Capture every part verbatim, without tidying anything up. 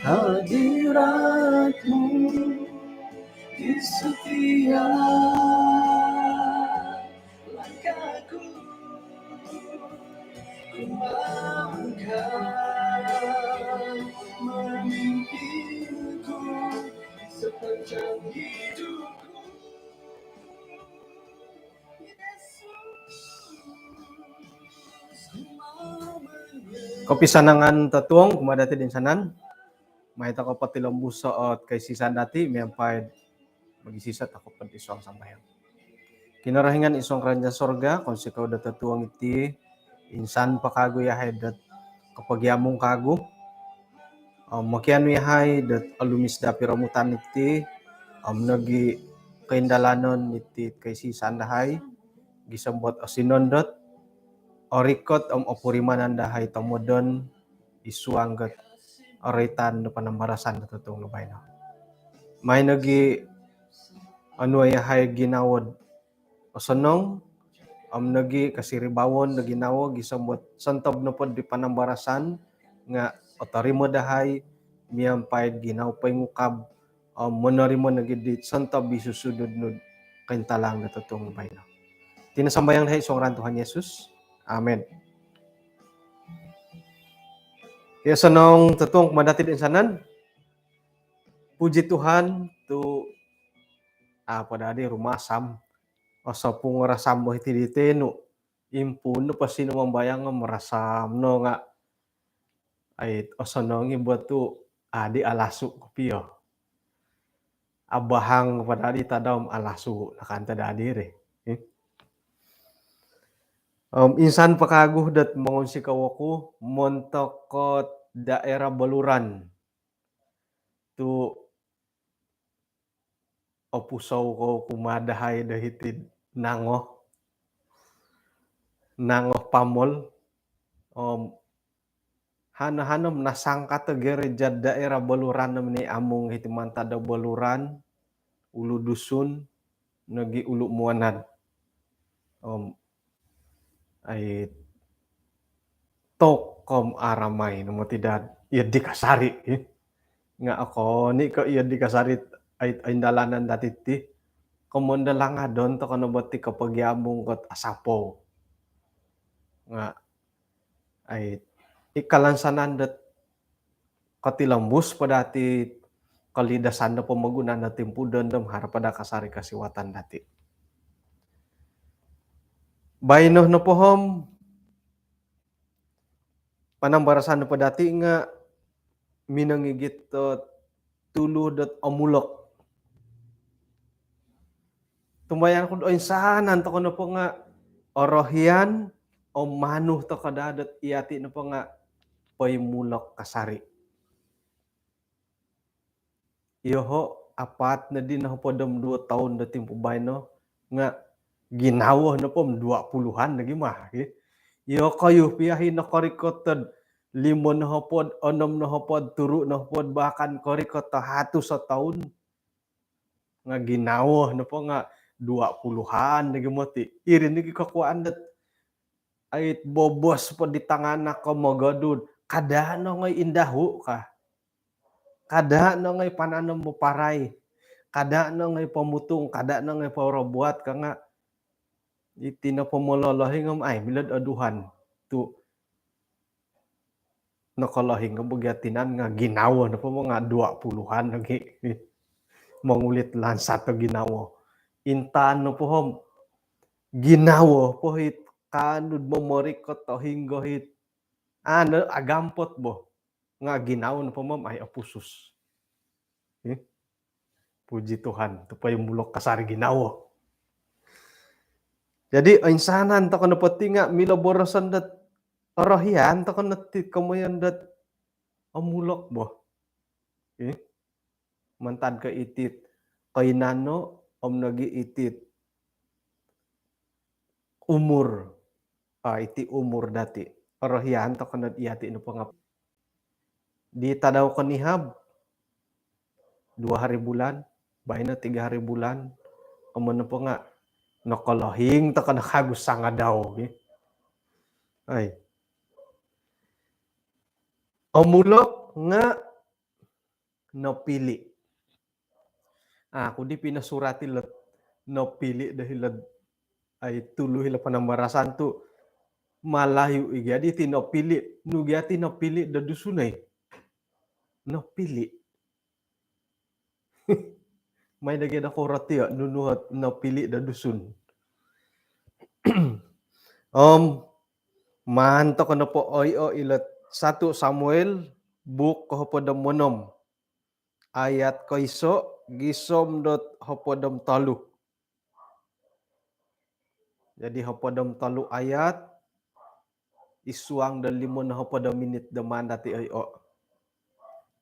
Hadirat-Mu di setiap langkahku, ku melangkah memimpinku sepanjang hidupku. Kopisanangan totuong kumaa dati toinsanan. Mai tokou potilombuso' ot kaisisan dati miampai mogisisa' tokou po id suang sambayang. Kinorohingan id suang karajaan sorga, kounsikou do totuong iti, insan po kagu yahai dot kopogiamung kagu. Om mokianu yahai dot olumis daa piromutan iti, om nogi koindalanon iti kaisisan dahai, gisom dot osinondot, orikot om opurimanan dahai tomodon id suang dot oroitan do panambarasan do totuong do baino. Mai nogi onuo yahai ginawo osonong, om nogi kosiribawon do ginawo gisom dot sontob nopo di panambarasan nga otorimo dahai miampai ginawo poingukab, om monorimo nogi di sontob i susunud nu kointalang do totuong do baino. Iti no sambayang dahai id suang ngaran Tuhan Yesus. Amin. Ya, osonong totuong kumaa dati toinsanan. Puji Tuhan, tu' apo dadi rumasam. Osopung rasam bo hiti di tenu. Impuun no pasti no mambayang nga marasam no nga. Ai, osonong i bo tu' adi alasu kopio. Abahang po dadi tadau alasu nakan tadadi ri. Eh? Om insan po kagu dot mongunsikou oku montok ot daerah Beluran. Tu' opusou kou kumaa dahai do hiti'd Nangoh, Nangoh Pamol. Om hano-hano om nasangkat o gereja daerah Beluran om ni amung hiti mantad do Beluran, Ulu Dusun, nogi Ulu Muanad. Om ai, tokou om aramai no moti dot iyo di kasari, eh. Nga okon i ko iyo di kasari, ai, indalanan dati ti. Komoyon do langadon tokou no bo ti kopogiamung kot asapou. Nga ai, i kalansanan dot kotilombus po dati kolidasan do pomogunan do timpu dondom haro po do kasari kosiwatan dati. Baino nopo om panambarasan nopo dati nga minongigit do tulu dot omulok. Tumbayaan ku do oinsanan tokou nopo nga orohian om manu tokou daa dot iyati nopo nga poimulok kasari. Iyoho apat nodi nohopod om duo toun do timpu baino nga ginawo nopo om dua puluhan lagi mah, ki. Iyokoyu pia i nokorikot dot limo nohopod, onom nohopod, turu nohopod, bahkan korikot do hatus o toun. Nga ginawo nopo nga dua puluhan lagi moti. Iri nogi kokuaan dot ait bobos po di tanganak ko mogodu. Kada nongoi indahu ka. Kada nongoi pananom moparai. Kada nongoi pomutung, kada nongoi porobuat ka nga iti nopo mololohing om ai milo do oduhan. Tu nokolohing o bo gia tinan nga ginawo nopo mo nga dua puluhan lagi. Mongulit lansat o ginawo. Intaan nopo om ginawo po it kaanu do momorikot o hinggo it anu agampot bo. Nga ginawo nopo om ai opusus. Eh? Puji Tuhan, tu poimulok kasari ginawo. Jadi oinsanan tokou nopo ti nga milo boroson dot orohian tokou no ti komoyon dot omulok bo. Eh? Mantad ko itit koinano om nogi itit umur. Ah, iti umur dati. Orohian tokou no iyati nopo nga di tadau konihab dua hari bulan, baino tiga hari bulan, om nopo nga nokolohing tokou no kagu sangadau, ki. Ai. Omulok nga nopili. Ah, aku di pinosurat ilot nopili do hilo'd ai tulu hilo panambarasan tu Malayu i gia di ti nopili, nu gia ti nopili do Dusun ai. Nopili. Mai da gia do koroti o nunu ot nopili do Dusun. Om maan toko nopo oio ilot satu Samuel buuk kohopod om onom ayat koiso gisom dot hopod om tolu. Jadi hopod om tolu ayat id suang do limo no hopod om minit do maan dati oio.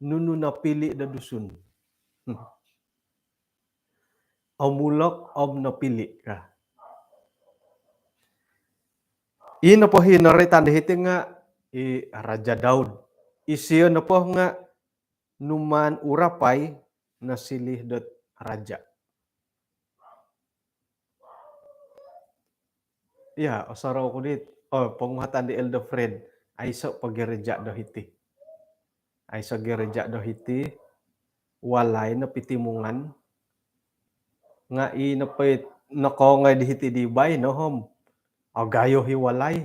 Nunu nopili do Dusun? Omulok om nopili ka. I nopo i noroitan do hiti nga i Raja Daud. Isio nopo nga numaan urapai nosiliu dot raja. Iya, osorou ku dit, oh, ponguhatan di Elder Fred, aiso po gereja do hiti. Aiso gereja do hiti, walai no pitimungan. Nga i nopo i nokoongoi di hiti di baino om agayo i walai.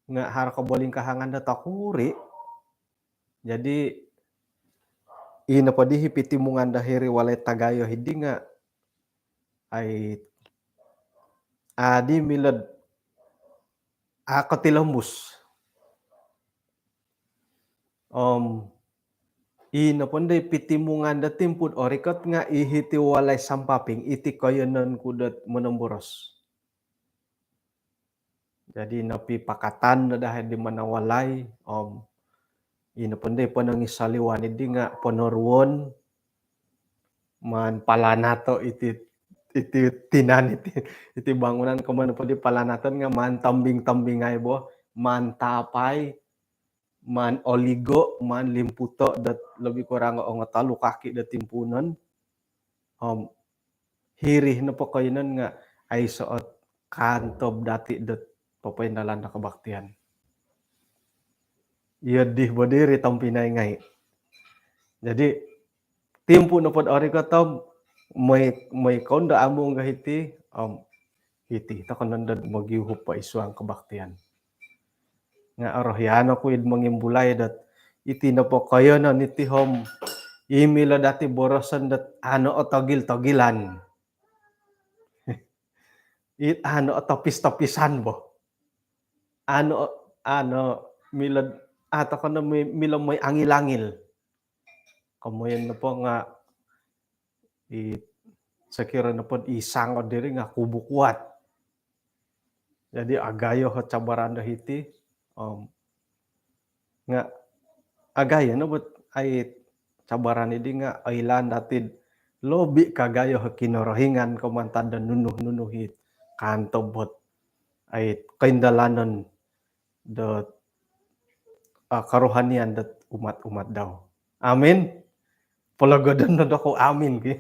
Nga haro kobolingkahangan do tokuri. Jadi i nopo di i pitimungan do hiri walai tagayo hidi nga ai adi milo'd a kotilombus. Om i nopo ndai pitimungan do timpu do orikot nga i hiti walai sampaping iti koiyonon ku dot monomboros. Jadi nopipakatan no dahai di manawalai om i nopo ndai ponongisaliwan idi nga ponoruon maan palanato iti, iti tinan iti, iti bangunan. Komoyon nopo di palanaton nga maan tombing-tombingai bo, maan tapai, maan oligo, maan limputo dot lebih kurang ongo tolu kaki dot timpuunon. Om hiri nopo koiyonon nga aiso ot kaantob dati dot popoindalan do kebaktian. Iyo di bo diri tompinai ngai. Jadi timpu nopo do orikot om moi, moi kondo amung ga hiti om hiti toko nondo mogiuhup po id suang kebaktian. Nga orohian oku id mongimbulai dot iti nopo koiyonon iti om i milo dati boroson dot ano o togil-togilan. It ano o topis-topisan bo. Ano, ano milo, atau kono mi-, milo moi angil-angil. Komoyon nopo nga i sokiro nopo i sango diri nga kubu kuat. Jadi agayo o cabaran do hiti om nga agayo no bo ai cabaran idi nga oilaan dati lobi kagayo o Kinorohingan ko mantad do nunu-nunu it kaantob ot ai koindalanon dot, ah, karohanian dot umat-umat dau. Amin. Pologodon no dokou amin ki.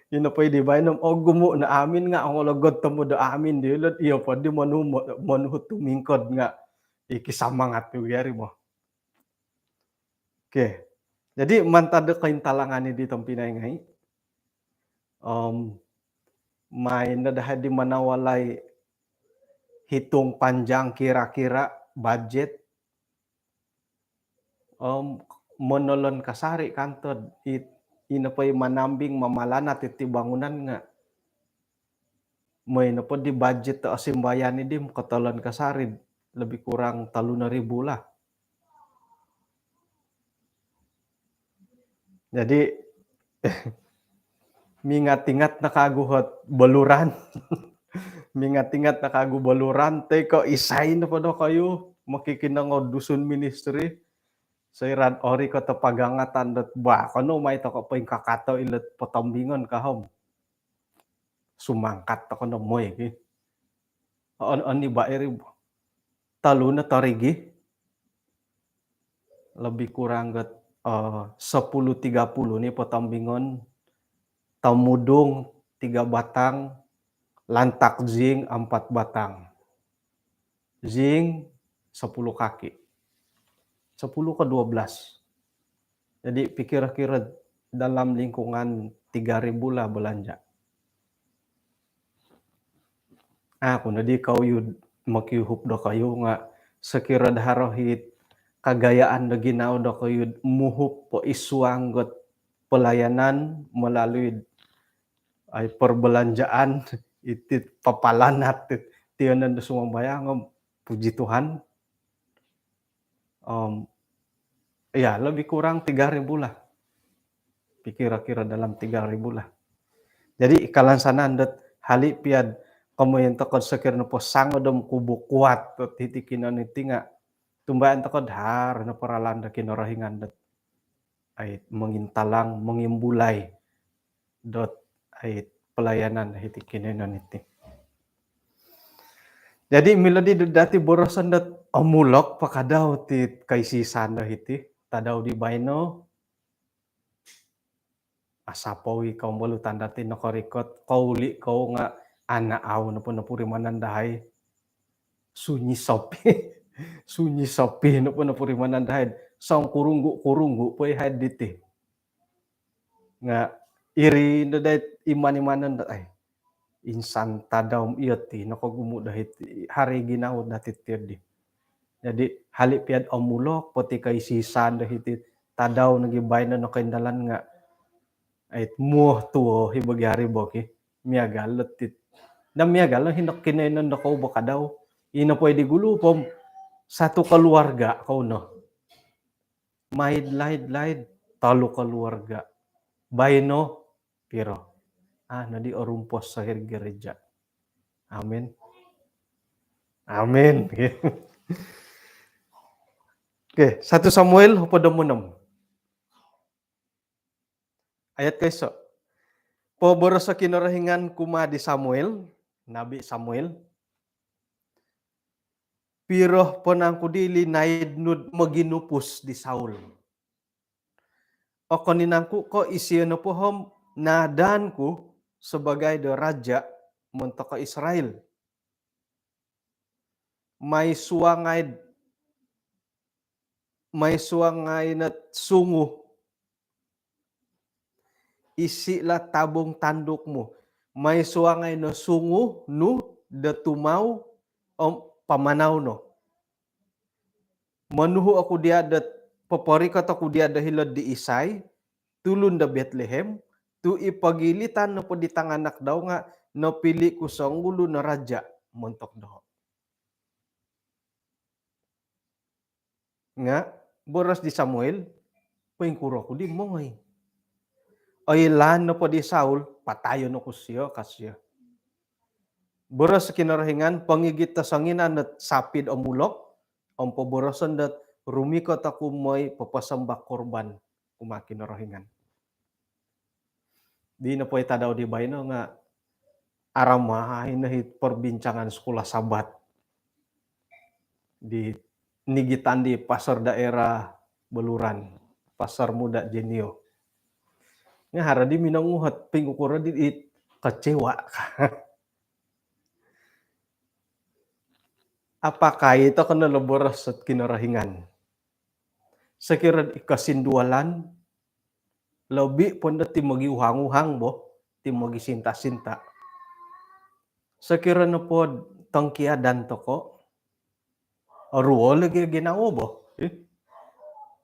I nopo i di baino om ogumu no amin nga ongologod tomod do amin di ulod iyo po di monu-, monuhut tumingkod nga i kisamangat tu gari mo. Okey. Jadi mantad do kointalangan i di tompinai ngai. Om maan no dahai di manawalai hitung panjang kira-kira bajet om monolon kasari kantod i, i nopo i manambing mamalanat iti bangunan nga moi nopo di bajet do osimbayan idi kotolon kasari lebih kurang tolu no ribu lah. Jadi mingat-ingat no kagu ot Beluran. Mingat-ingat no kagu Beluran, toi ko isai nopo dokoyu mokikinongou Dusun Ministry. Soira do orikot o pagangatan dot ba, kono mai toko poingkakato ilot potombingon ka om. Sumangkat toko no moi ki. On, oni ba iri tolu no torigi. Lebih kurang got, eh, sepuluh tiga puluh ni potombingon, tomudung tiga batang, lantak zinc empat batang. Zinc sepuluh kaki. Sepuluh ke dua belas. Jadi pikir-kira dalam lingkungan tiga ribu lah belanja. Aku nodi kau yud makiuhup do kayu nga sekira daharo hit kagayaan do ginau do kayu muhup po isuang got pelayanan melalui ai perbelanjaan iti papalanat tionon do sumambayang. Puji Tuhan. Om ya, lebih kurang tiga ribu lah. Pikir-kira dalam tiga ribu lah. Jadi kalansanan dot hali piad komoyon tokod sekir nopo sangodom kubu kuat dot hiti kino niti nga tumbayaan tokod har no peralan do Kinorohingan dot ai mengintalang, mengimbulai dot ai pelayanan hiti kinoinon iti. Jadi milo di dati boroson dot omulok pakadau ti kaisisan do hiti tadau di baino. Asapowi kau bolu tanda ti nokorikot kouli kau nga ana au nopo nopurimanan dahai. Sunyi sopi. Sunyi sopi nopo nopurimanan dahai. Song kurunggu-kurunggu poi hai diti. Nga iri ndo dait iman-imanon dot ai insan tadau iyo ti nokogumu dahiti hari ginau dati tiodi. Jadi hali piad omulok poti kaisisan dahiti tadau nogi baino nokoindalan nga ait muo tuo hi bagi hari boki miagal letit. Na miagal lo hinok kinoinon do kau bakadau. Ino poi di gulu pom satu keluarga kau no. Maid laid laid tolu keluarga. Baino piro? Ah, nadi orumpos sahir gereja. Amin. Amin. Oke, satu Samuel hopod om onom. Ayat kaiso. Poboroso Kinorohingan kuma di Samuel, Nabi Samuel, piro ponangku di linaid nud moginupus di Saul. Okon inangku ko isio nopo om nadan ku sebagai do raja montok Israel. Mai suangai, mai suangai na sungu. Isi la tabung tanduk mu. Mai suangai no sungu nu do tumau om pamanau no. Monuhu oku dia do poporikot oku dia do hilod di Isai, tulun do Betlehem, tu i pogilitan nopo di tanganak dau nga nopili ku songulu no raja montok doho. Nga boros di Samuel, poingkuro ku di mongoi. Oilaan nopo di Saul, patayon oku sio, ka sio. Boros Kinorohingan, pongigit to songinan dot sapid omulok, om poboroson dot rumikot oku moi poposombah korban kuma Kinorohingan. Di nopo i tadau di baino nga aramai no hi perbincangan sekolah Sabat di nigitan di pastor daerah Beluran, pastor muda Jenio. Nga haro di minonguhot pingkukuro di it kecewa. Apakai to kono lo boros ot Kinorohingan. Sekira i kosindualan, lobi pondo ti mogiuhang-uhang bo, ti mogisinta-sinta. Sekira nopo tongkiadan toko, oruol lagi ginawo bo. Eh?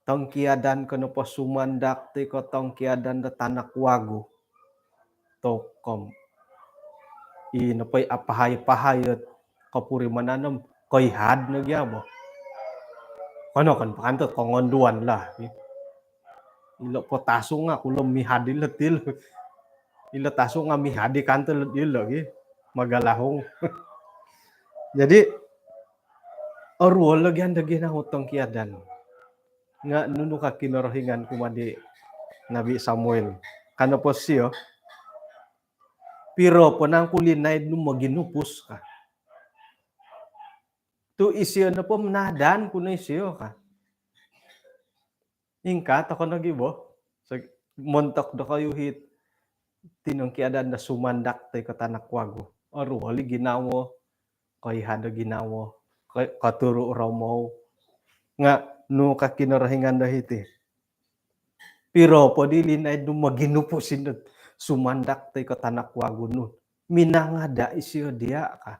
Tongkiadan ko nopo sumandak ti ko tongkiadan do tanak wagu. Tokom. I nopo i apahai-pahai ot kopurimanan om koihad no gia bo. Kono kan pakanto kongonduan lah. Ilo po tasu nga kulo mihad ilo til. Ilo tasu nga mihad i kanto ilo gi. Magalahung. Jadi oruol lagi anda ginawo tongkiadan. Nga nunu ka Kinorohingan kuma di Nabi Samuel. Kano po sio, piro ponangku linaid nu moginupus ka. Tu isio nopo manadan ku no isio ka. Ingka toko nogi bo. Montok dokoyu hit tinongkiadan do sumandak toi ko tanak wagu. Oruol i ginawo, koihad o ginawo, koturu romou. Nga Nu ka Kinorohingan do hiti. Piro po di linaid nu moginupus i dot sumandak toi ko tanak wagu nu. Minangada' isio diya' ka.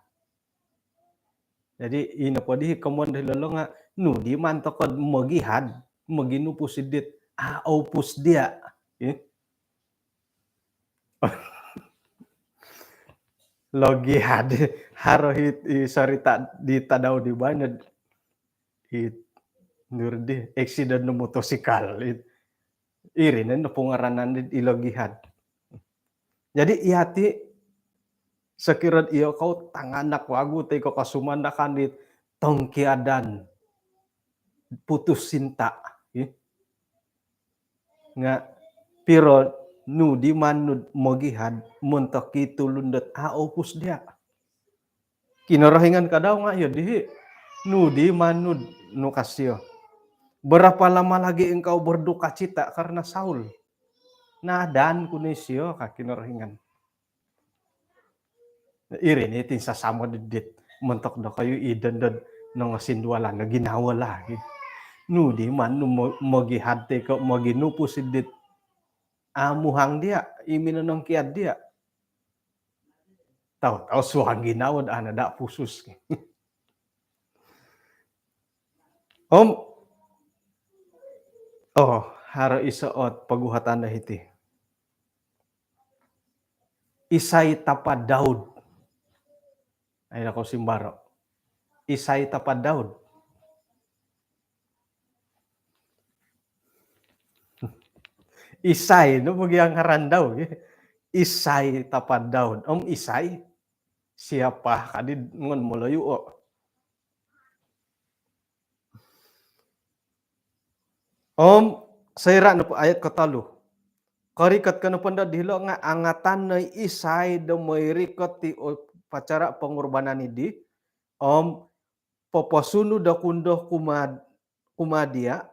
Jadi ino po di komoyon do hilo lo nga' nu di maan toko mogihad, moginupus i dit a' oupus diya'. Eh? Logihad, haro hiti sarita' di tadau di baino. It nur di eksiden no motosikal. It, iri no pungaranan di logihad. Jadi iyati' sokiro iyokou tanganak wagu toi ko kasumandakan di tongkiadan putus cinta. Ih. Nga' piro nu di maan nu mogihad montok i tulun dot a' oupus diya'. Kinorohingan ka dau nga' iyo dihi'. Nu di maan nu, nu ka sio. Berapa lama lagi engkau berduka cita karena Saul? Nadan ku ni sio ka Kinorohingan. Iri ni ti sasamo di dit montok dokoyu i dondo nongosindualan no ginawo lagi. Nu di maan nu mo-, mogihad toi ko moginupus i dit amuhang diya', i minonongkiad diya'. Tau-tau suang ginawo do ana da pusus. Om, oh, haro iso ot poguhatan do hiti. Isai tapa Daud. Ai, ino kou simbaro'. Isai tapa Daud. Isai no bagi ang ngaran dau, eh. Isai tapa Daud. Om Isai. Siapa kadi ngon Melayu, oh. Om soira' nopo ayat kotolu. Korikot ko nopo ndo dilo nga' angatan no i Isai do moi rikot ti upacara pengorbanan idi. Om poposunud oku ndo kumaa, kumaa diya'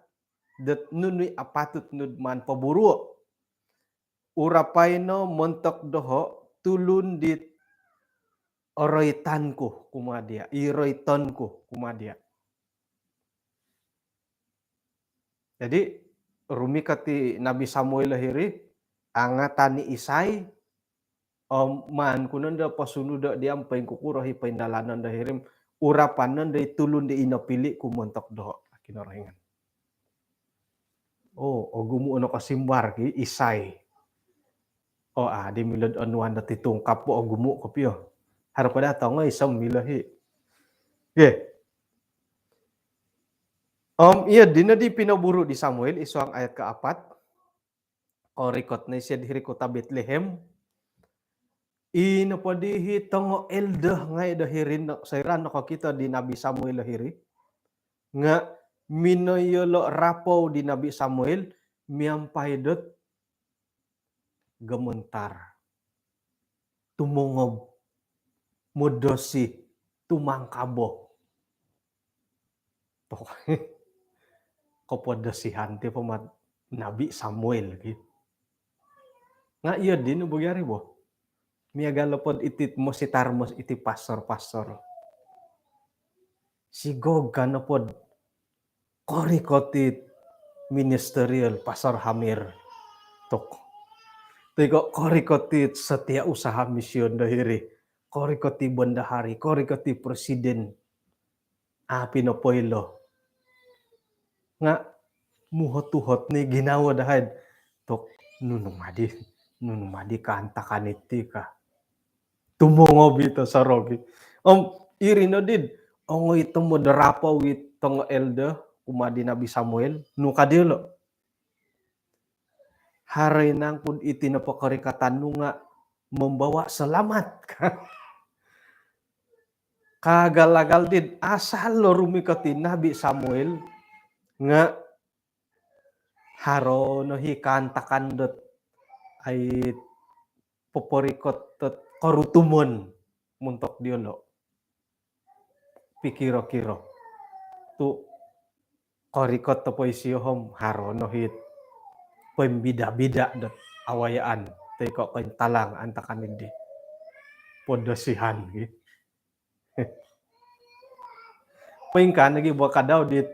dot nunu i apatut nu'd maan poburuo'. Urapai no montok doho' tulun dit oroitan ku kumaa diya', iroiton ku kumaa diya'. Jadi rumikot i Nabi Samuel hiri, angatan i Isai, om maan ku nondo posunudo' diya' om poingkukuro i poindalanon do hiri, urapan nondo i tulun di inopili' ku montok doho', Kinorohingan. Oh, ogumu' o nokosimbar ki, Isai. Oh, adi milo'd onuan do titungkap po, ogumu' kopio. Haro po da tongo iso milo hi. Okey. Om iyo dino di pinoburu' di Samuel, id suang ayat kaapat. Korikot no isio'd hiri kota Betlehem. Ino po di hi tongo elder ngai' do hiri no, soira' nokokito di Nabi Samuel do hiri. Nga' minoyolo' rapou di Nabi Samuel miampai dot gomontar, tumongob, modosi, tumangkabo. Tok, kopodosihan ti po mat Nabi Samuel ki. Nga' iyo dino bo gia ri bo. Miagal nopo'd iti mositar mos iti pastor-pastor. Sigog ka nopo'd korikot it ministerial Pastor Hamir. Tok. Toi ko korikot it setia usaha mision do hiri. Korikot i bendahari, korikot i presiden. A' pinopoilo. Nga' muhot-uhot ni ginawo dahai'd. Tok, nunu madi, nunu madi kaantakan iti ka. Tumongob i tosorogi. Om iri nodi'd ongoi tomod rapou i tongo elder kumaa di Nabi Samuel, nu ka diyolo'. Haro i nangku'd iti nopo korikatan nu nga' membawa selamat. Kaagal-agal di'd asal lo rumikot i Nabi Samuel nga' haro no hi kaantakan dot ai poporikot dot korutumon montok diyolo'. Pikiro-kiro. Tu' korikot topo isio om haro no hi poimbida-bida dot awayaan toi ko' kointalang antakan idi. Podosihan gi. Poingkaa nogi bo ka dau dit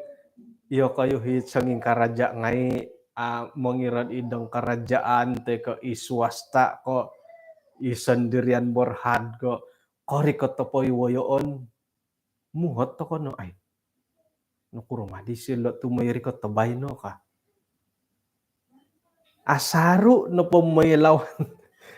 Iyokoyu hi songingkaraja ngai, ah, mongirad id kerajaan toi ko i swasta ko, i sendirian berhad ko, korikot topo i woyoon, muhot toko no ai. Nokuro ma disilo tu moi rikot tobaino ka. Asaru nopo moi law-,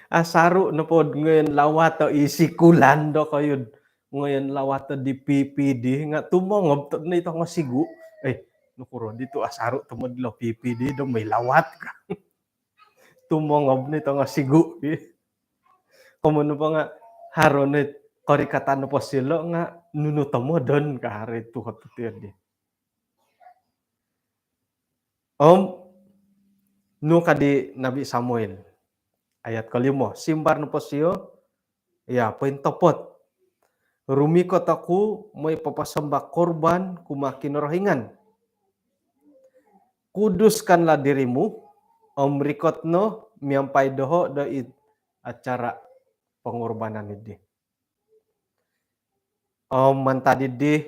asaru nopo ngoyon lawat o i sikulan dokoyu'd ngoyon lawat o di P P D nga tumongob to ni tongo sigu. Eh, nokuro di tu asaru tomod lo P P D do moi lawat ka. Tumongob ni tongo sigu. Komoyon nopo nga haro ni korikatan nopo silo nga nunu tomodon ka hari tuhot tiyo di. Om, nu ka di Nabi Samuel. Ayat kolimo, simbar nopo sio, ya, pointopot. Rumikot oku moi papasamba korban kumaa Kinorohingan. Kuduskanlah dirimu, om rikot no miampai doho do id acara pengorbanan idi. Om mantad diddi,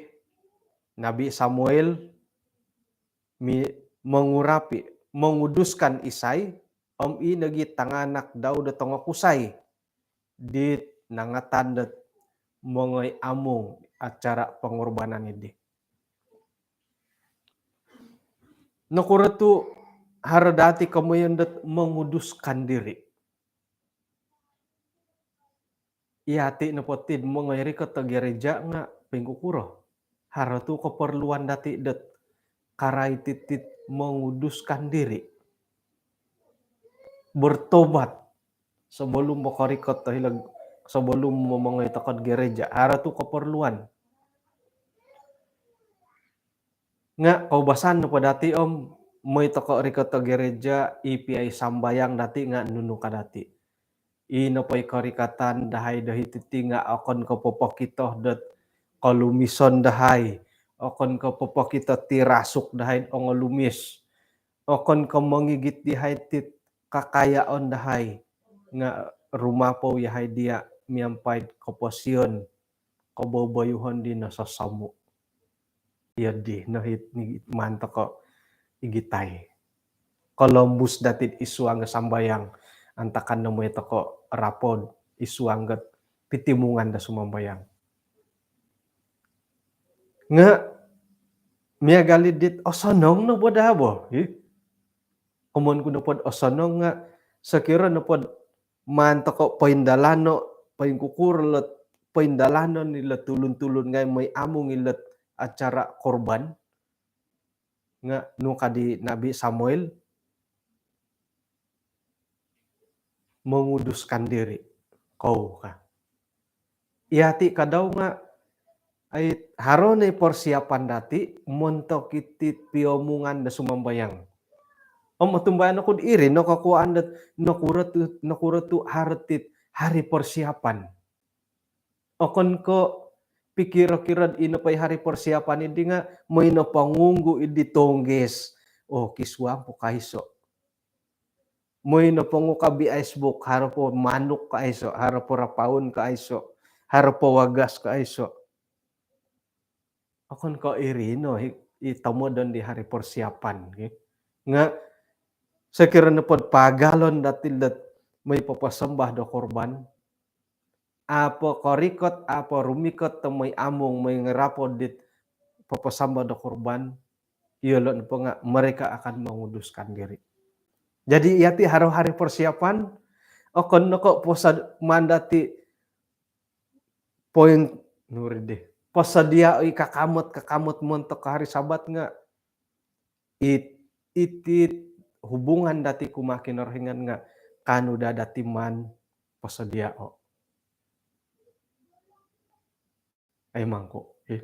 Nabi Samuel mi-, mengurapi, menguduskan Isai, om i nogi tanganak dau do tongokusai, dit nangatan dot mongoi amung acara pengorbanan idi. Nokuro tu haro dati komoyon dot menguduskan diri? Iyati nopo tid mongoi rikot o gereja nga poingkukuro? Haro tu keperluan dati dot karai titit menguduskan diri. Bertobat sebelum mokorikot o hilag, sebelum mo-, mongoi tokod gereja. Haro tu keperluan. Nga koubasan nopo dati om, moi toko rikot o gereja, i pia i sambayang dati nga nunu ka dati. I nopo i korikatan dahai do hiti ti nga okon ko popokito dot kolumison dahai, okon ko popokito ti rasuk dahai ongolumis, okon ko mongigit dihai tit kakayaon dahai, nga rumapou yahai dia miampai koposion, koboboyuhon di nososomu. Iyo di, no hit ni maan toko igitai. Kolombus dati id suang do sambayang, antakan no moi toko rapod id suang do pitimungan do sumambayang. Nga miagal i dit osonong no bo daa bo, hi? Komoyon ku nopod osonong nga sokiro nopod maan toko poindalano, poingkukuro lot poindalano ni lot tulun-tulun ngai moi amung i lot acara korban. Nga nu ka di Nabi Samuel, menguduskan diri kou ka. Iyati ka dau nga, ai, haro ni persiapan dati montok iti piomungan do sumambayang. Om otumbayaan oku iri no kokuaan dot nokuro tu, nokuro tu haro tit hari persiapan. Okon ko pikiro-kiro ino po i hari persiapan idi nga moi no pongunggu idi tongges. Oh, kisuang po kaiso. Moi no pongukab i icebox, haro po manuk kaiso, haro po rapaun kaiso, haro po wagas kaiso. Okon ko iri no i, i tomodon di hari persiapan, ki. Nga sokiro nopod pagalon dati lot moi papasamba do korban, apo korikot, apo rumikot do moi amung, moi ngarapod dit papasamba do korban, iyolo nopo nga mereka akan menguduskan diri. Jadi iyati haro hari persiapan, okon no ko posa-, maan dati poin-, nuri deh. Posodia i kakamot-kakamot montok hari Sabat nga it-, iti hubungan dati kumaa Kinorohingan nga kaanu daa dati maan posodia o. Ai mangko, eh.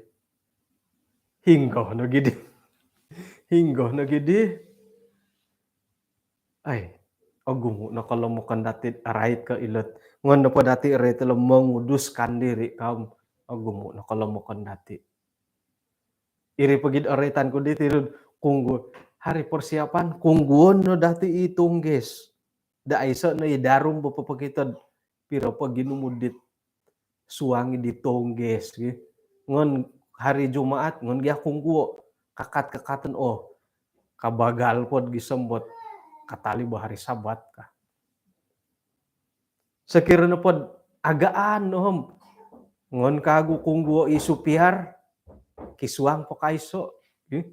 Hinggo no gidi. Hinggo no gidi. Ai, ogumu no kolomokon dati arait ko ilot. Ngon nopo dati arait lo menguduskan diri kaum. Ogumu no kolomokon dati. Iri pogid araitan ku di tirud kunggu. Hari persiapan kungguon no dati i tungges. Da aiso no i darum bo popokito piro po ginumud dit suang di tongges, ki. Ngon hari Jumaat, ngon gia kungguo. kakat-kakaton, oh, kabagal pod gisom dot katalib o hari Sabat ka. Sokiro nopod agaan no om ngon kagu kungguo i supiar, kisuang po kaiso. Ih.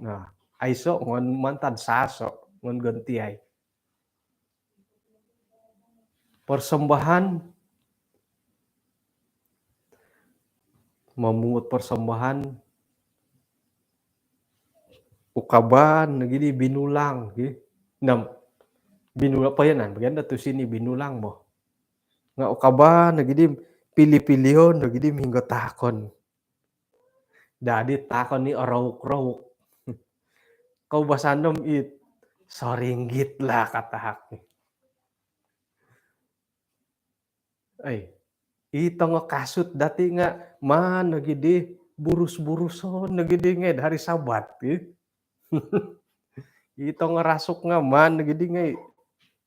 Nah, aiso ngon mantad saso, ngon gontiai. Persembahan, memungut persembahan, ukaban nogi di binulang, gi. Nam, binulang, payanan bagian datu sini binulang mo. Nga ukaban nogi di pilih-pilion, nogi di minggo takon. Dadi takon ni orauk-rauk. Kau basanom it soringgit lah katahak. Ai, i tongo kasut dati nga maan nogi di burus-buruson nogi di ngai hari Sabat, ih. I tongo rasuk nga maan nogi di ngai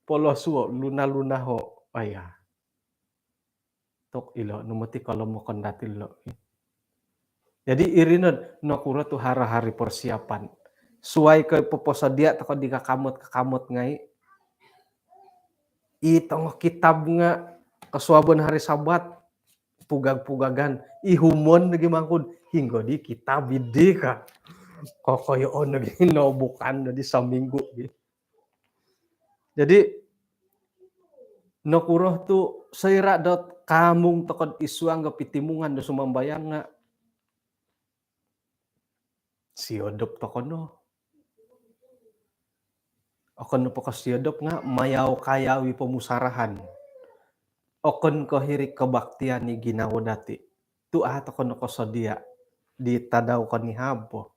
polosuo, luna-luna ho. Aya. Tok ilo no moti kalau mokon dati lo. Jadi iri no nokuro tu haro hari persiapan. Suai ko poposodia toko di kakamot-kakamot ngai. I tongo kitab nga kosuabon hari Sabat, pugag-pugagan, ihumon nogi mangkud, hinggo di kitab idi ka. Kokoyoon nogi no bukan di saminggu gi. Jadi nokuro tu soira dot kamung tokod isuang ga pitimungan do sumambayang nga siodop toko no. Okon nopo ko siodop nga mayau kayau i pomusarahan. Okon ko hiri kebaktian i ginawo dati. Tu a toko no kosodia di tadau konihab po.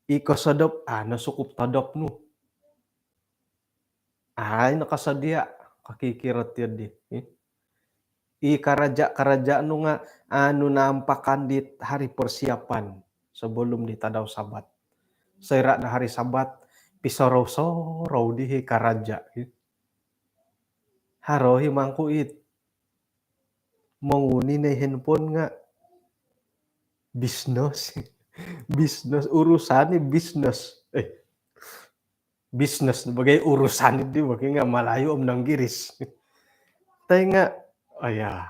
I kosodop, a no sukup todop nu. Ai no kosodia, kokikiro tiyo di. I karaja-karaja nu nga anu nampakan di hari persiapan sebelum di tadau Sabat. Soira no hari Sabat, pisorou-sorou di hi karaja. Haro hi mangku it monguni no i handphone nga bisnes. Bisnes, urusan ni bisnes. Eh, bisnes bagai urusan di bagai nga Malayu om Nanggiris. Tai nga, aya,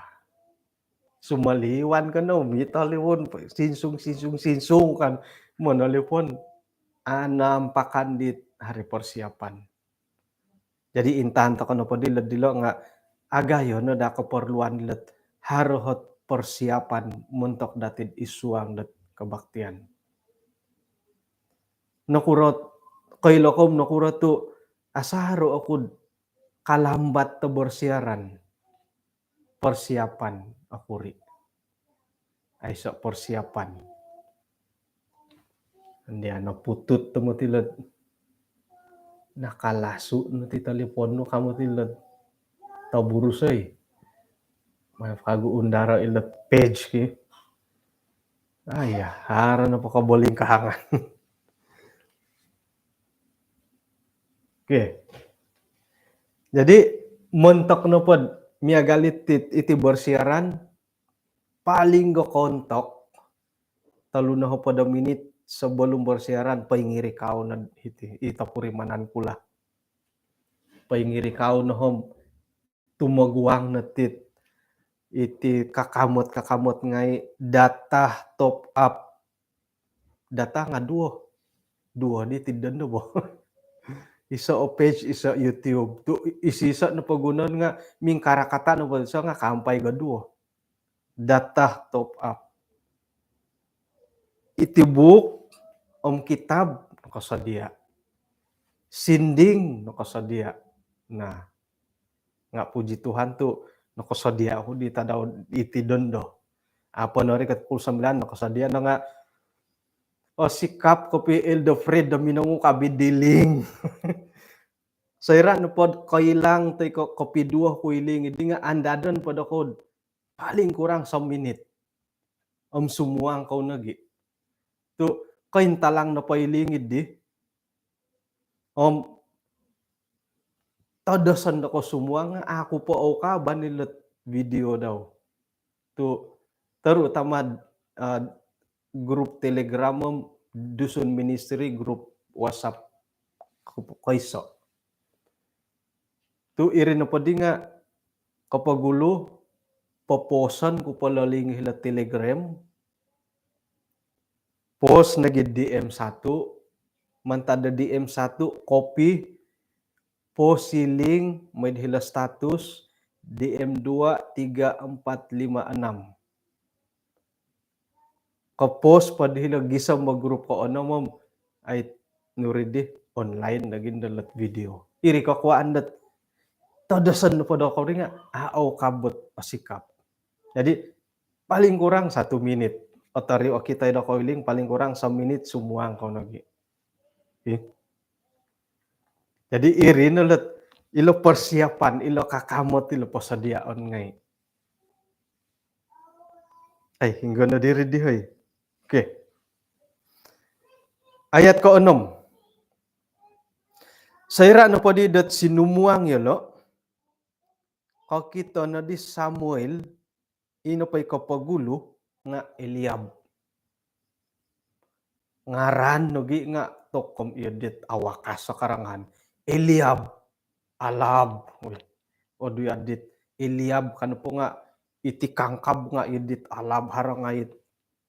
sumaliwan kan no, mita liwon, sinsung, sinsung, sinsung kan, monolipon, anampakan di hari persiapan. Jadi intaan toko nopo dilo dilo nga agayo no da keperluan dilo haro hot persiapan montok dati id suang dot kebaktian. Nokuro, koilo kou nokuro tu asaro oku kalambat to bersiaran. Persiapan oku ri. Aiso persiapan. Andia no putut tu moti lot. Nakalasu no ti telefon nu kamu ti lot. Tau burus oi. Maaf kagu undara ilot page ki. Aya, haro no poko bolingkahangan. Oke. Jadi montok nopo miagal iti, iti bersiaran, paling go kontok tolu nohopod o minit sebelum bersiaran, poingiri kau no hiti, i topurimanan ku lah. Poingiri kau no om tumoguang no tit iti kakamot-kakamot ngai data top up. Data nga duo. Duo di tidon do bo. Iso o page, iso YouTube. Tu iso-iso no pogunon nga mingkarakata no bo iso nga kampai go duo. Data top up. Iti buuk om kitab nokosodia. Sinding nokosodia. Nah, nga puji Tuhan tu nokosodia oku di tadau iti dondo. Apo nori ke pukul sembilan nokosodia no nga, oh, sikap kopi Elder Fred do minongu kabi diling. Soira nopod koilang toi ko kopi duo kuiling idi nga andadon po do kou paling kurang sominit. Om sumuang kou nogi. Tu kointalang nopo i lingid di. Om todoson do ko sumuang, aku po au kaban ilot video dau. Tu terutama, ah, grup Telegram om Dusun Ministry grup WhatsApp ko-, koiso. Tu iri nopo di nga kopogulu, poposon ku po loling hilo Telegram, pos nogi D M satu, mantad do D M satu, copy, pos i link, mooi hilo status, D M dua, tiga, empat, lima, enam. Kopos po di hilo gisom bo grup koonom om, ai, nuri di online lagi dolot video. Iri kokuaan dot todoson po do kori nga, au kabut osikap. Jadi, paling kurang satu minit. Otori okito i do koiling, paling kurang seminit sumuang kou nogi. Ih. Jadi, iri no lot, ilo persiapan, ilo kakamot, ilo persediaan ngai. Ai, hinggo no diri di, hoi. Okey. Ayat koonom. Soira nopo di dot sinumuang yolo, kokito no di Samuel, i nopo i kopogulu nga Eliab. Ngaran nogi nga tokom iyo dit awakas o karangan. Eliab, alab. Wih. Odu iyo dit Eliab kan po nga iti kangkab nga iyo dit alab haro ngait.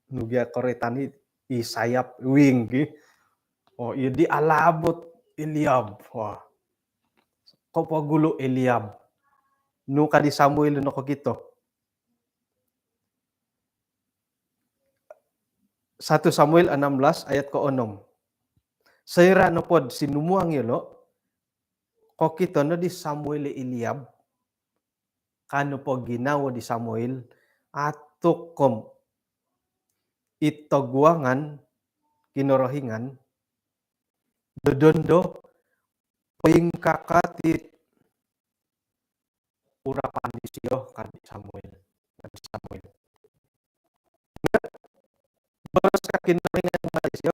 Nogi o koroitan i, i sayap, wing gi. Oh, iyo di alab ot Eliab. Wah. Kopogulu Eliab. Nu ka di Samuel nokokito. Satu Samuel enam belas ayat koonom. Soira nopo do sinumuang yolo, kokito no di Samuel i Eliab, ka nopo ginawo di Samuel, atuk om i toguangan Kinorohingan do dondo poingkakat it urapan disio, ka di Samuel. Ka di Samuel. Boros ka Kinorohingan ka disio,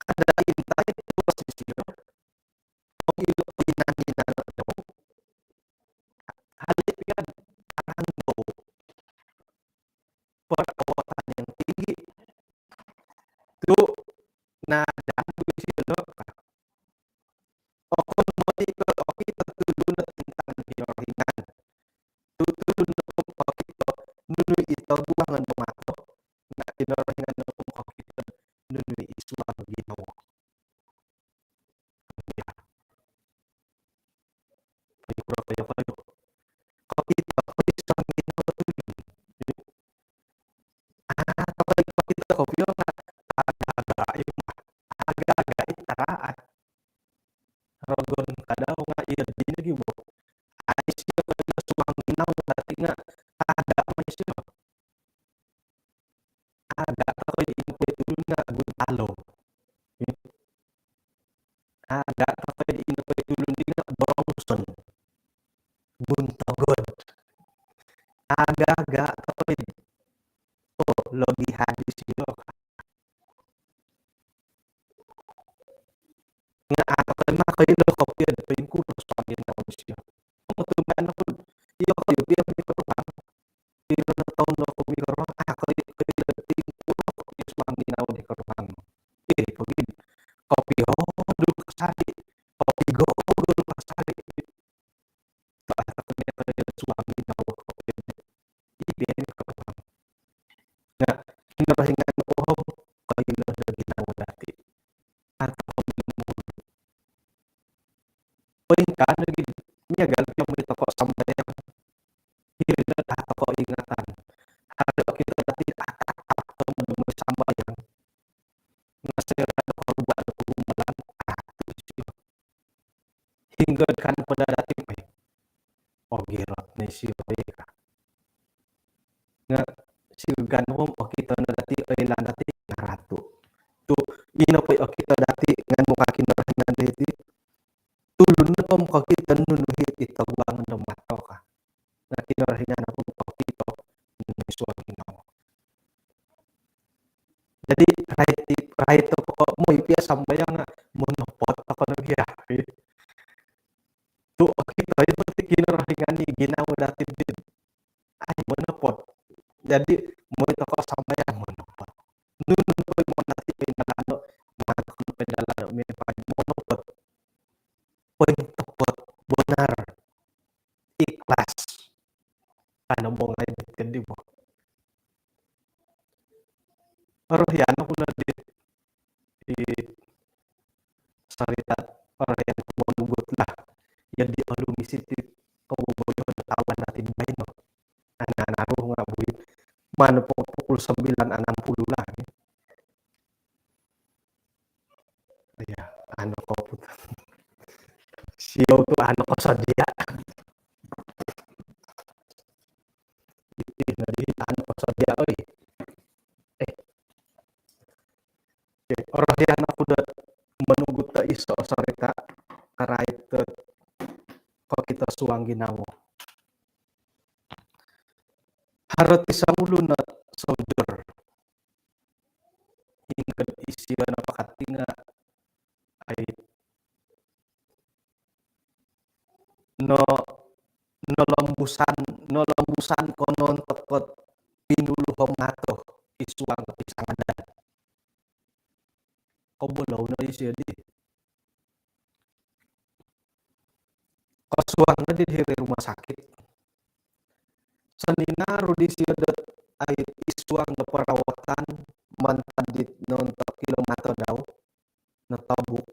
kada intai boros disio, om ilo pinanginan dau, hali pia karanggo, perawatan yang tinggi. Tu nadaan disio, ka. Okon moti ko okito tulun o tintang Kinorohingan. Tu tulun nopo kokito nunu i toguangan do mato, nga Kinorohingan nopo kokito nunu i suang ginawo. Payukuro, payukuro. Kokito, kokito suang ginawo tulun. Ah, tokoi kokito kopio nga aga-aga i, aga-aga i taraat. Rogon ka dau nga iyo di nogi bo. Ai, isio suang ginawo dati nga aga ma isio. Aga tokoi ino po i tulun nga guntalo. Aga tokoi ino po i tulun di nga dorongson. Guntogod. Aga-aga tokoi. Oh, logi hadis iyo. Nga a' tokoi makoilo kopio do poingkuro suang ginawo disio. Om otumbayaan oku, iyokoyu pia mikoruhang. Iri no toun oku mikoruhang, a' koilo do poingkuro kopio suang ginawo di koruhang. Iri pogi kopio dulu kasari, kopio dulu kasari. Nga Kinorohingan nopo om koilo do ginawo dati. Atau poingkaa nogi miagal pia mooi toko sambayang. Iri no a' toko ingatan. Haro okito dati atatap tomod mooi sambayang. Nga soira do koruba do kogumulan, ah, tu isio. Hinggo ka nopo dati, oi, ogirot no isio, oi, ka. Nga sigan om okito no dati, oilaan dati nga ratu. Tu ino po i okito dati nga muka Kinorohingan diti, tulun nopo om kokito nunu hiti toguangan do mato, ka. Nga Kinorohingan nopo kokito nunu i suang ginawo. Jadi, rait i, rait toko mooi pia sambayang nga monopot toko nogi, ya. Tu okito i bo ti Kinorohingan i ginawo dati di. Ai, monopot. Jadi, mooi toko sambayang monopot. Nunu jadi bo. Orohian oku no di, di sarita orohian monugut lah. Jadi olumis iti koboboyo do tawan dati baino. Anak-anak ruh nga buli. Mana po pukul sembilan enam puluh lah. Iya, anu koput. Siou tu anu kosodia. Ih, nadi anu kosodia, oi. Eh. Okey, orohian oku dot monugut do iso sarita karait dot kokito suang ginawo. Haro ti songulun o soldier. Ingkod isio no pakatinga ai no, nolombusan, nolombusan konon tokot pinuluhom ngato isuang kopisangadan. Kobolou no isio di. Kosuang no di hiri rumah sakit. Soninaru disio dot ai isuang do perawatan mantad dit nontok kilometer dau. Notobuk.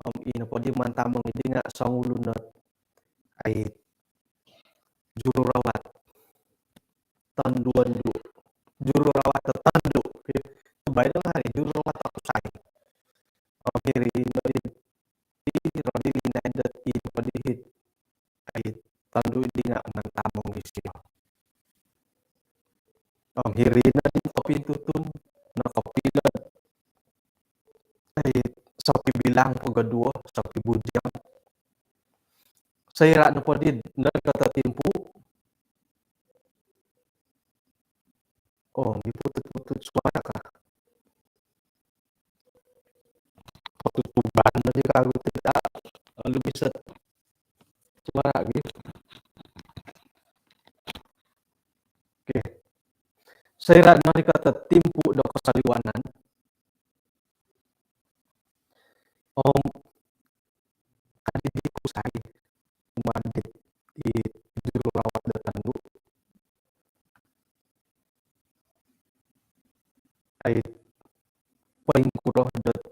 Om ino podi mantamong idi nga songulun dot ai jururawat tondu-ondu. Jururawat tondu. Baino hari jururawat oku sai. Om hiri no di, hiri no di minai dot ino podi hit ai tondu di nga mantamong isio. Om hiri no di kopintutun, no kopilod. Ai sopi bilang pogoduo, sopi bujang. Soira no podi no di kata timpu. Oh, giputut-putut suara kah? Patutuban aja kagu tidak lalu bisa suara gitu. Okey. Soira no di kata timpu do kosoliwanan. Om kadi di kusai kumaa dit i jururawat do tondu. Ai poingkuro dot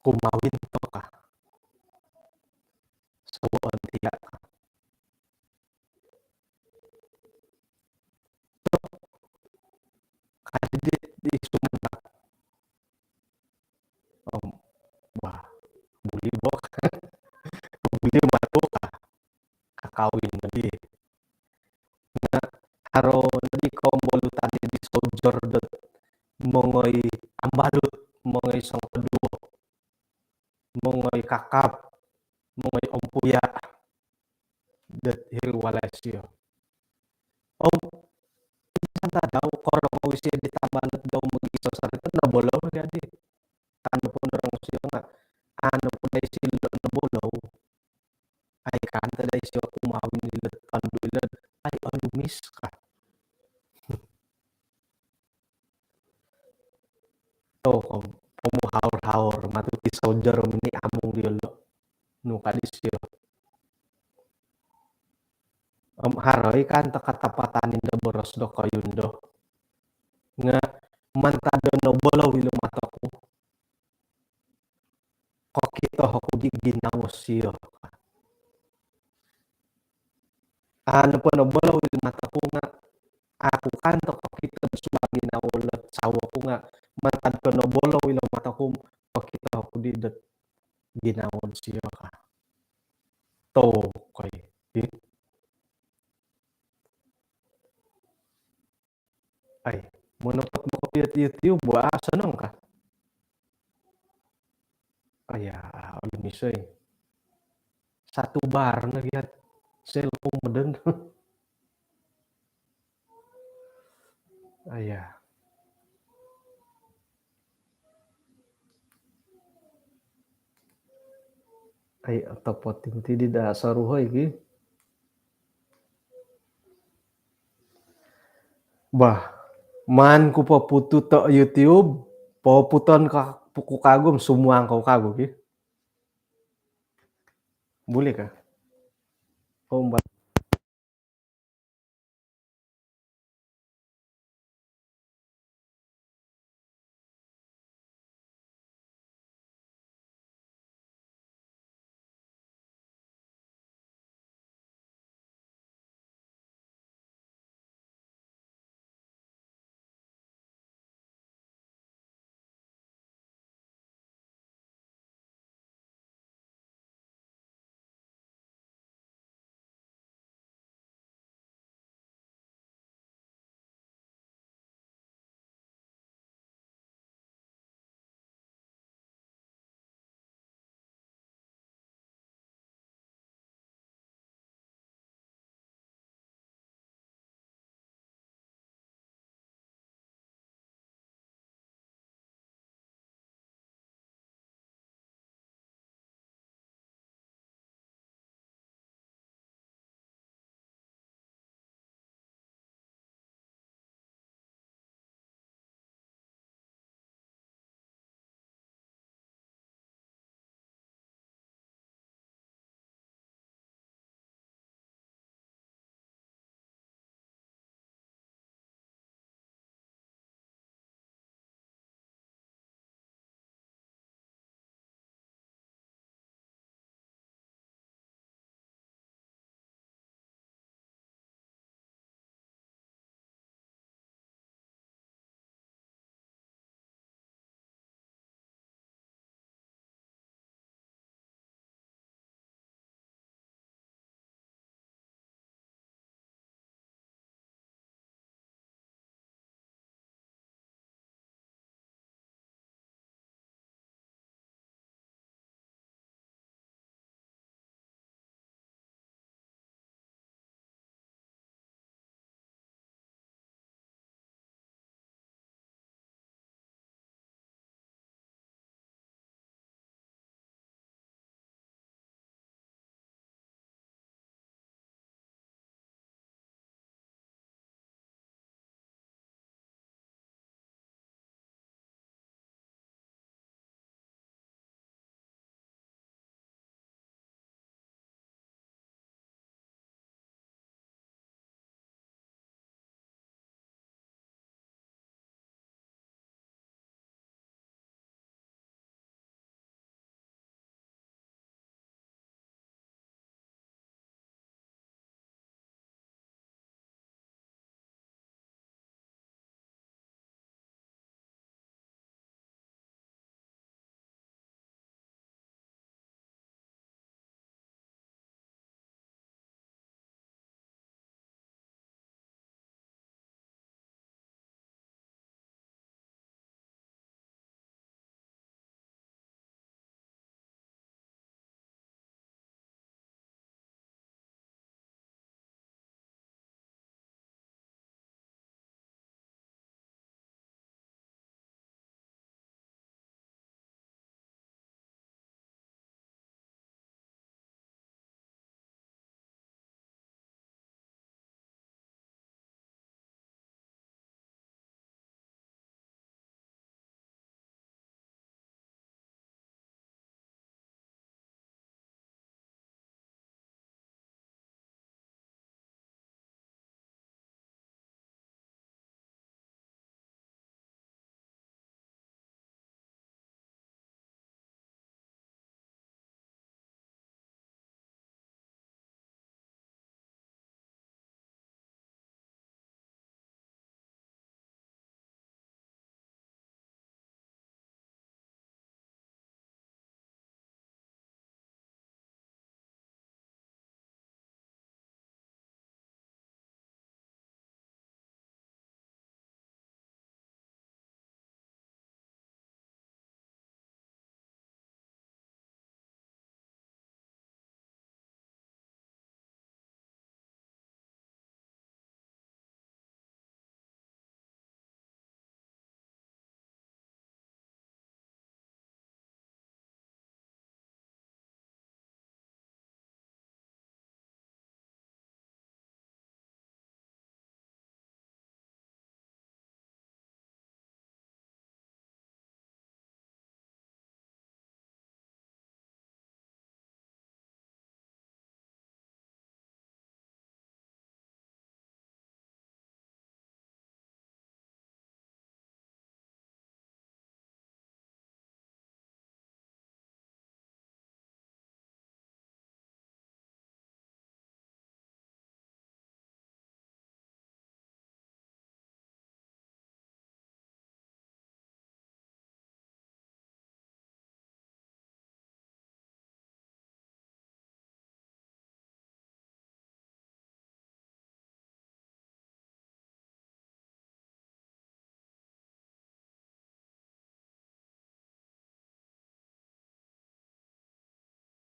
kumawin to kah? Sawo ontia kah? Kadi di sumandak. Om bah, buli bo kah? Buli matu kah? Kakawin nodi. Nga haro nodi kombolutan di soldier dot mongoi ambalut, mongoi songkoduo, mongoi kakap, mongoi ompuya dot hiri walai sio. Om insan tadau korongou isio di tambalut dau mogiiso sarita, nobolou no jadi. Anu po norongou sio nga, anu po dai silo nobolou. Ai kan tadai sio kumawin ilo tondu ilo, ai olumis kah? Tau kom pomuhaur-haur matu ti soldier mini amung diolo. Nu kadi sio. Om haro i kan tokotopot anin do boros dokoyu ndo. Nga mantad do nobolou ilo matoku, kokito oku di ginawo sio. Anu po nobolou ilo matoku nga aku kan tokokito do suang ginawo lot sawo ku nga mantad ko nobolou ilo matoku, kokito oku di dot ginawo sio kah. Tokoi. Ai monopot mokopio ti YouTube bo, a sonong kah? Aya, olumis oi. Satu bar no giat sel umden. Aya. Ai otopot ti moti di da saruhoi gi. Bah, maan ku poputut o YouTube, poputon ka puku kagum sumuang kau kagu gi. Buli kah? Ombat.